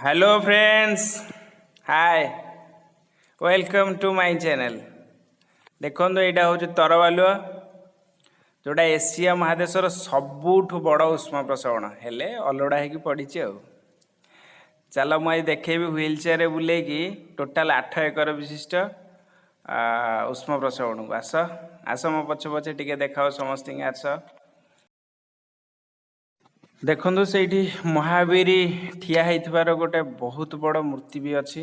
Hello friends, hi, welcome to my channel. ଦେଖନ୍ତୁ, ଏଇଟା ହେଉଛି ତରବାଲୁଆ, ଯେଉଁଟା ଏସିଆ ମହାଦେଶର ସବୁଠୁ ବଡ଼ ଉଷ୍ମ ପ୍ରସବଣ। ହେଲେ ଅଲୋଡ଼ା ହେଇକି ପଡ଼ିଛି। ଆଉ ଚାଲ, ମୁଁ ଆଜି ଦେଖେଇବି ହ୍ୱିଲ୍ ଚେୟାରରେ ବୁଲେଇକି ଟୋଟାଲ 8 ଏକର ବିଶିଷ୍ଟ ଉଷ୍ମ ପ୍ରସବଣକୁ। ଆସ ଆସ, ମୋ ପଛେ ପଛେ ଟିକେ ଦେଖାଅ ସମସ୍ତଙ୍କୁ, ଆସ। ଦେଖନ୍ତୁ, ସେଇଠି ମହାବୀର ଠିଆ ହେଇଥିବାର ଗୋଟେ ବହୁତ ବଡ଼ ମୂର୍ତ୍ତି ବି ଅଛି।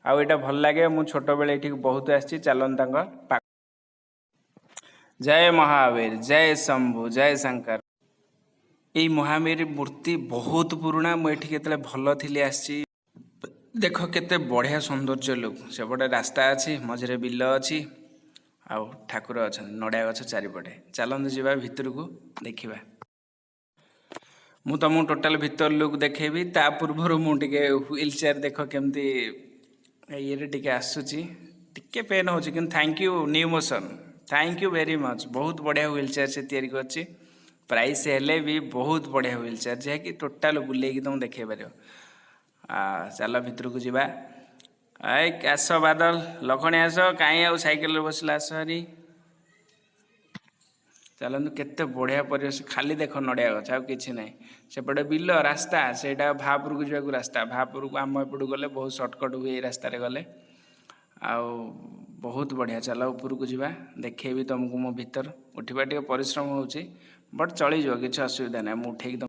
ଆଉ ଏଇଟା ଭଲ ଲାଗେ। ମୁଁ ଛୋଟବେଳେ ଏଇଠିକି ବହୁତ ଆସିଛି। ଚାଲନ୍ତୁ ତାଙ୍କ ପାଖ। ଜୟ ମହାବୀର, ଜୟ ଶମ୍ଭୁ, ଜୟ ଶଙ୍କର। ଏଇ ମହାବୀର ମୂର୍ତ୍ତି ବହୁତ ପୁରୁଣା। ମୁଁ ଏଠି କେତେବେଳେ ଭଲ ଥିଲି ଆସିଛି। ଦେଖ, କେତେ ବଢ଼ିଆ ସୌନ୍ଦର୍ଯ୍ୟ ଲୋକ। ସେପଟେ ରାସ୍ତା ଅଛି, ମଝିରେ ବିଲ ଅଛି ଆଉ ଠାକୁର ଅଛନ୍ତି, ନଡ଼ିଆ ଗଛ ଚାରିପଟେ। ଚାଲନ୍ତୁ ଯିବା ଭିତରକୁ, ଦେଖିବା। ମୁଁ ତମକୁ ଟୋଟାଲ ଭିତର ଲୁକ୍ ଦେଖେଇବି। ତା ପୂର୍ବରୁ ମୁଁ ଟିକେ ହ୍ୱିଲ୍ ଚେୟାର ଦେଖ କେମିତି ଇଏରେ ଟିକେ ଆସୁଛି। ଟିକେ ପେନ୍ ହେଉଛି, କିନ୍ତୁ thank you New Motion, thank you very much. ବହୁତ ବଢ଼ିଆ ହ୍ୱିଲ୍ ଚେୟାର ସେ ତିଆରି କରିଛି। ପ୍ରାଇସ୍ ହେଲେ ବି ବହୁତ ବଢ଼ିଆ ହ୍ୱିଲ୍ ଚେୟାର, ଯାହାକି ଟୋଟାଲ ବୁଲେଇକି ତମକୁ ଦେଖେଇ ପାରିବ। ଚାଲ ଭିତରକୁ ଯିବା। ଏଇ ଆସ ବାଦଲ, ଲଖଣୀ ଆସ। କାହିଁ ଆଉ ସାଇକେଲରେ ବସିଲା? ଆସ ହାରି। ଚାଲନ୍ତୁ, କେତେ ବଢ଼ିଆ ପରିବେଶ। ଖାଲି ଦେଖ ନଡ଼ିଆ ଗଛ, ଆଉ କିଛି ନାହିଁ। ସେପଟେ ବିଲ, ରାସ୍ତା। ସେଇଟା ଭାପୁରକୁ ଯିବାକୁ ରାସ୍ତା। ଭାପୁରକୁ ଆମ ଏପଟକୁ ଗଲେ ବହୁତ ସର୍ଟକଟ୍ ହୁଏ ଏଇ ରାସ୍ତାରେ ଗଲେ। ଆଉ ବହୁତ ବଢ଼ିଆ। ଚାଲ ଉପରକୁ ଯିବା, ଦେଖେଇବି ତମକୁ ମୋ ଭିତର। ଉଠିବା ଟିକେ ପରିଶ୍ରମ ହେଉଛି, ବଟ୍ ଚଳିଯିବ, କିଛି ଅସୁବିଧା ନାହିଁ। ମୁଁ ଉଠେଇକି ତମ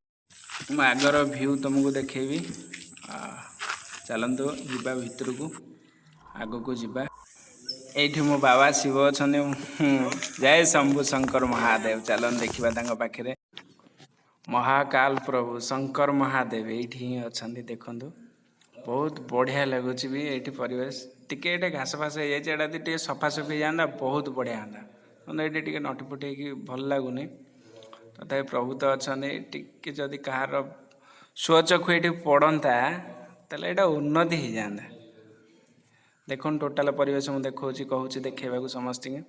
ମୁଁ ଆଗର ଭ୍ୟୁ ତମକୁ ଦେଖେଇବି। ଚାଲନ୍ତୁ ଯିବା ଭିତରକୁ, ଆଗକୁ ଯିବା। ଏଇଠି ମୋ ବାବା ଶିବ ଅଛନ୍ତି। ଜୟ ଶମ୍ଭୁ ଶଙ୍କର ମହାଦେବ। ଚାଲନ୍ତୁ ଦେଖିବା ତାଙ୍କ ପାଖରେ। ମହାକାଲ ପ୍ରଭୁ ଶଙ୍କର ମହାଦେବ ଏଇଠି ହିଁ ଅଛନ୍ତି। ଦେଖନ୍ତୁ, ବହୁତ ବଢ଼ିଆ ଲାଗୁଛି ବି ଏଇଠି ପରିବେଶ। ଟିକେ ଏଇଟା ଘାସ ଫାସ ହେଇଯାଇଛି। ଏଇଟା ଯଦି ଟିକେ ସଫାସଫି ହେଇଯାଆନ୍ତା, ବହୁତ ବଢ଼ିଆ ହୁଅନ୍ତା। କିନ୍ତୁ ଏଇଠି ଟିକେ ନଟି ଫଟି ହେଇକି ଭଲ ଲାଗୁନି। ତଥାପି ପ୍ରଭୁ ତ ଅଛନ୍ତି। ଟିକେ ଯଦି କାହାର ସ୍ୱଚକ୍ଷୁ ଏଇଠି ପଡ଼ନ୍ତା, ତାହେଲେ ଏଇଟା ଉନ୍ନତି ହେଇଯାଆନ୍ତା। ଦେଖନ୍ତୁ, ଟୋଟାଲ ପରିବେଶ ମୁଁ ଦେଖାଉଛି, କହୁଛି ଦେଖେଇବାକୁ ସମସ୍ତଙ୍କୁ।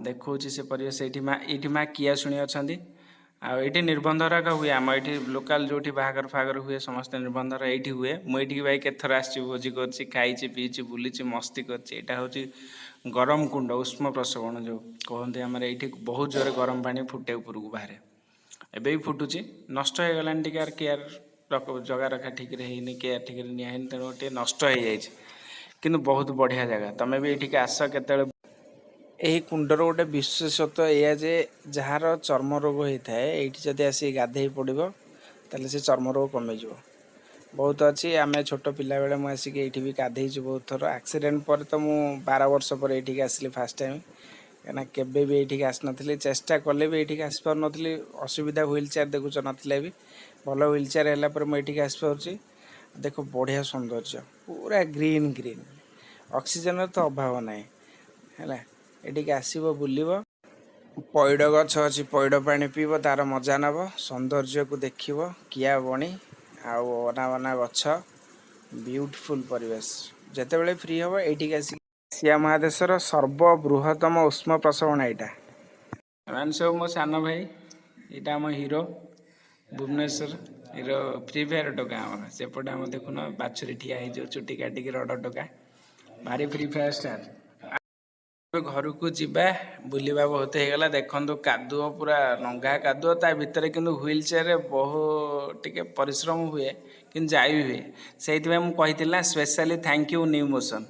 ଦେଖାଉଛି ସେ ପରିବେଶ। ଏଇଠି ମା କିଆଶୁଣି ଅଛନ୍ତି। ଆଉ ଏଇଠି ନିର୍ବନ୍ଧ ରାକ ହୁଏ। ଆମ ଏଇଠି ଲୋକାଲ ଯେଉଁଠି ବାହାଘର ଫାହାଘର ହୁଏ, ସମସ୍ତେ ନିର୍ବନ୍ଧର ଏଇଠି ହୁଏ। ମୁଁ ଏଇଠିକି ଭାଇ କେତେଥର ଆସିଛି, ଭୋଜି କରିଛି, ଖାଇଛି, ପିଇଛି, ବୁଲିଛି, ମସ୍ତି କରିଛି। ଏଇଟା ହେଉଛି ଗରମ କୁଣ୍ଡ, ଉଷ୍ମ ପ୍ରସବଣ ଯେଉଁ କୁହନ୍ତି ଆମର। ଏଇଠି ବହୁତ ଜୋରେ ଗରମ ପାଣି ଫୁଟେ, ଉପରକୁ ବାହାରେ। ଏବେ ବି ଫୁଟୁଛି। ନଷ୍ଟ ହେଇଗଲାଣି ଟିକେ, ଆର କେୟାର ଜଗା ରଖା ଠିକରେ ହେଇନି, କେୟାର ଠିକରେ ନିଆ ହେଇନି, ତେଣୁ ଟିକେ ନଷ୍ଟ ହେଇଯାଇଛି। କିନ୍ତୁ ବହୁତ ବଢ଼ିଆ ଜାଗା। ତମେ ବି ଏଇଠିକି ଆସ କେତେବେଳେ। ଏହି କୁଣ୍ଡର ଗୋଟେ ବିଶେଷତ୍ୱ ଏଇଆ ଯେ ଯାହାର ଚର୍ମ ରୋଗ ହେଇଥାଏ, ଏଇଠି ଯଦି ଆସିକି ଗାଧେଇ ପଡ଼ିବ, ତାହେଲେ ସେ ଚର୍ମ ରୋଗ କମିଯିବ। ବହୁତ ଅଛି। ଆମେ ଛୋଟ ପିଲାବେଳେ ମୁଁ ଆସିକି ଏଇଠି ବି ଗାଧେଇଛି ବହୁତ ଥର। ଆକ୍ସିଡେଣ୍ଟ ପରେ ତ ମୁଁ 12 ବର୍ଷ ପରେ ଏଇଠିକି ଆସିଲି ଫାଷ୍ଟ ଟାଇମ୍, କାହିଁକିନା କେବେ ବି ଏଇଠିକି ଆସିନଥିଲି। ଚେଷ୍ଟା କଲେ ବି ଏଇଠିକି ଆସିପାରୁନଥିଲି। ଅସୁବିଧା, ହ୍ୱିଲ୍ ଚେୟାର ଦେଖୁଛ ନଥିଲେ ବି। ଭଲ ହ୍ୱିଲ୍ ଚେୟାର ହେଲା ପରେ ମୁଁ ଏଇଠିକି ଆସିପାରୁଛି। ଦେଖ, ବଢ଼ିଆ ସୌନ୍ଦର୍ଯ୍ୟ, ପୁରା ଗ୍ରୀନ୍ ଗ୍ରୀନ୍। ଅକ୍ସିଜେନର ତ ଅଭାବ ନାହିଁ। ହେଲା, ଏଠିକି ଆସିବ, ବୁଲିବ। ପଇଡ଼ ଗଛ ଅଛି, ପଇଡ଼ ପାଣି ପିଇବ, ତାର ମଜା ନେବ, ସୌନ୍ଦର୍ଯ୍ୟକୁ ଦେଖିବ। କିଆ ବଣି ଆଉ ଅନା ବନା ଗଛ, ବିୟୁଟିଫୁଲ୍ ପରିବେଶ। ଯେତେବେଳେ ଫ୍ରି ହେବ, ଏଇଠିକି ଆସିକି। ଏସିଆ ମହାଦେଶର ସର୍ବବୃହତ୍ତମ ଉଷ୍ମ ପ୍ରସବଣ ଏଇଟା। ଏମାନେ ସବୁ ମୋ ସାନ ଭାଇ। ଏଇଟା ଆମ hero, Bhubaneswar hero, free fire ଟୋକା ଆମର। ସେପଟେ ଆମ ଦେଖୁନ, ବାଛୁରୀ ଠିଆ ହେଇଯିବ, ଚୁଟି କାଟିକି ରଡ଼ ଟୋକା, ଭାରି ଫ୍ରି ଫାୟାର ଷ୍ଟାର। ଏବେ ଘରକୁ ଯିବା, ବୁଲିବା ବହୁତ ହେଇଗଲା। ଦେଖନ୍ତୁ, କାଦୁଅ, ପୁରା ନଙ୍ଗା କାଦୁଅ ତା ଭିତରେ। କିନ୍ତୁ ହ୍ୱିଲ୍ ଚେୟାରରେ ବହୁ ଟିକେ ପରିଶ୍ରମ ହୁଏ, କିନ୍ତୁ ଯାଇ ବି ହୁଏ। ସେଇଥିପାଇଁ ମୁଁ କହିଥିଲି ନା, specially thank you New Motion.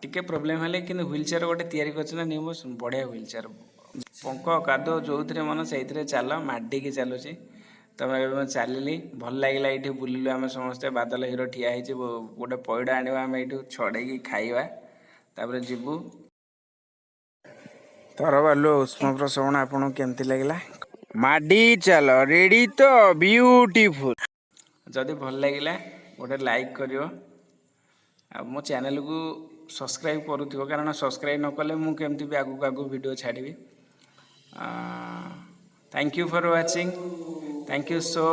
ଟିକେ ପ୍ରୋବ୍ଲେମ୍ ହେଲେ, କିନ୍ତୁ ହ୍ୱିଲ୍ ଚେୟାର ଗୋଟେ ତିଆରି କରିଛି ନା ନ୍ୟୁ ମୋସନ୍, ବଢ଼ିଆ ହ୍ୱିଲ୍ ଚେୟାର। ପଙ୍କ କାଦୁଅ ଯେଉଁଥିରେ ମନ ସେଇଥିରେ ଚାଲ, ମାଡ଼ିକି ଚାଲୁଛି। ତମେ ଏବେ ମୁଁ ଚାଲିଲି, ଭଲ ଲାଗିଲା। ଏଇଠି ବୁଲିଲୁ ଆମେ ସମସ୍ତେ। ବାଦଲ ହିରୋ ଠିଆ ହେଇଛି। ଗୋଟେ ପଇଡ଼ ଆଣିବା ଆମେ, ଏଇଠୁ ଛଡ଼େଇକି ଖାଇବା, ତାପରେ ଯିବୁ। ତରବାଲୁ ଉଷ୍ମ ପ୍ରସବଣ ଆପଣଙ୍କୁ କେମିତି ଲାଗିଲା? ମାଡ଼ି ଚାଲ, ରେଡ଼ି ତ? ବିୟୁଟିଫୁଲ୍। ଯଦି ଭଲ ଲାଗିଲା, ଗୋଟେ ଲାଇକ୍ କରିବ ଆଉ ମୋ ଚ୍ୟାନେଲକୁ ସବସ୍କ୍ରାଇବ୍ କରୁଥିବ, କାରଣ ସବସ୍କ୍ରାଇବ୍ ନ କଲେ ମୁଁ କେମିତି ବି ଆଗକୁ ଆଗକୁ ଭିଡ଼ିଓ ଛାଡ଼ିବି? Thank you for watching, thank you so